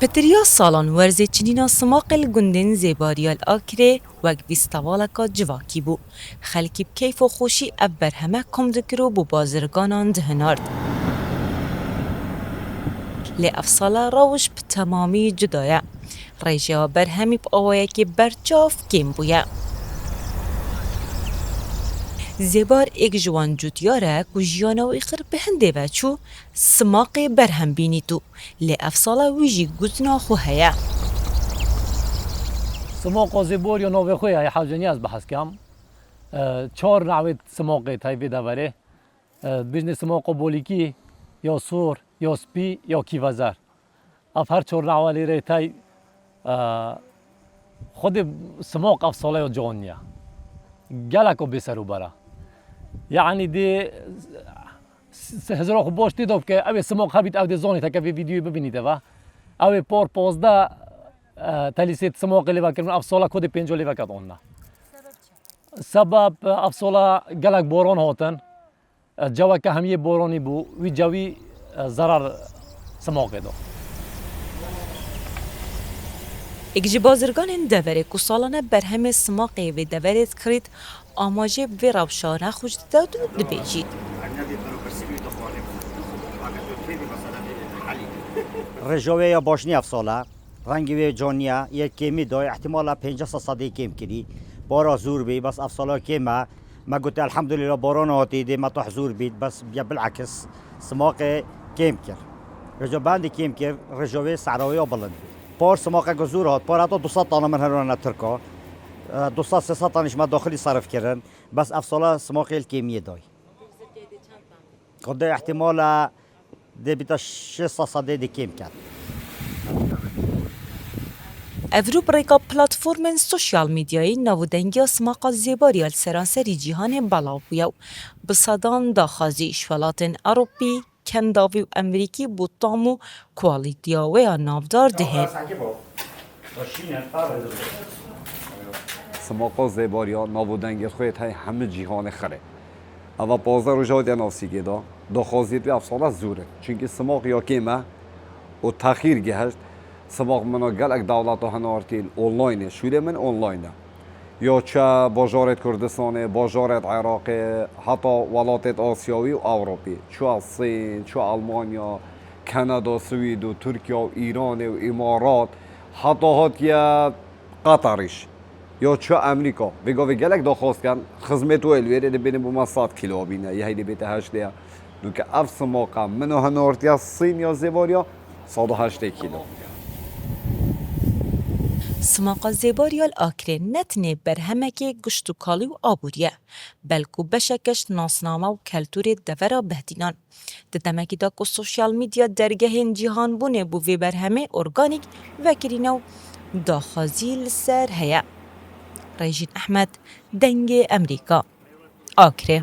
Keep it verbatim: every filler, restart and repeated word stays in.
Pitiriya salan werzê çinîna simaqê li gundên Zêbariya li Akrê wek festîvaleka civakî bû. Xelkî bi keyf û xweşî ev berheme kom dikir û bo bazirganan dihinard. Lê ev sala rewş bi temamî cuda ye. Rêjeya berhemî bi awayekî berçav kêm bûye. Zêbar êk ji wan cûdiyar e ku jiyana wî xir bi hindê ve çû, simaqê berhem bînît û lê ev sala wî jî guzna xwe heye. Simaqa Zêbariya navê xwe ye, hewce niye ez behs kem. E, çar newê simaqê tey vê deverê. E, bijnê simaqa bolîkî, ya sor, ya spî, ya kîvezer. Ev her çar newa lê rê tey, e, xwedê simaq ev sala ya can niye. Gelek o bêser û bera. Yanî dê s-, s-, hizira xwe baş tê de bike, ew ê simaq hebît, ew dê zanî teke vê vîdyoyê bibînî te ve. Ew ê par pazdeh, e, telîsê simaqê lê vekirin, ev sala xwedê pênca lê veket anne. Sebep, e, ev sala gelek boran hatin. E, ceweke hemiyê boranî bû, wî cewî, e, zerar simaqê da. Êk ji bazirganên deverê ku salane berhemê simaqê vê deverê dikirît, amajê bi vê rewşa nexweş dide û dibêjît. Rêja wê ya baş niye ev sala. Rengê wê can niye, yê kêmî dayê, ihtimala pêncî sedî kêm kirî. Bara zûr bî, bes ev sala kêm e. Me gote, elhamdulillah, baran hatî, dê me tu hezûr bît, bes ya bilekis simaqê kêm kir. Rêja bendî kêm kir, rêja wê sehra wê ya bilind bî. Par simaqeke zûr hat, par heta du sed tane min herane Tirka. E, du sed sê sed tane ji me daxilî serif kirin, bes ev sala simaqê li kêmiyê day. Xwedê ihtimala dê bîta şêst sedî dê kêm ket. Ev rûpirêka platformên sosyal medyayê navûdengiya simaqa Zêbariya li seranserî cîhanê belav bûye û bi sedan daxwazî ji welatên Ewropî, Kendavî û Emerîkî bo tam û kwalîtiya wê ya navdar dihên. Simaqa Zêbariya navûdengê xwe yê tey hemî cîhanê xire. Eva pazdeh roja hatiye nasîgê da. Daxwaziyê wê ev sala zûr in. Çunkî simaq ya kêm e û texîr gihişt. Simaq mina gelek dewleta hinartîn online e. Şûrê min online e. Ya çi bajarê Kurdistanê, bajarê Iraqê, heta welatê Asyawî û Ewropî. Çi Sîn, çi Almanya, Kanada, Swîd û Tirkiye û Îranê û Îmarat, heta hatiye Qatarîş. Ya çi Amerîka. Vê gavê gelek daxwaz ken, xizmet wê li wêrê dibêne bo me sed kîlo bîne, ya heydê bête heştê ya. Nûke ev simaqa min û hinartiya Sîn ya Zêbariya sed û heştê kîlo. Simaqa Zêbariya li Akrê ne tenê berhemekê gişt û kalî û aborî ye, belku beşeke ji nasname û keltûrê devera Behdînan. Di demekî de ku sosyal medya dergehên cîhanbûnê bo vê berhemê organîk vekirîne û daxwazî li ser heye. Rêjîn Ehmed, Dengê Emerîka, Akrê.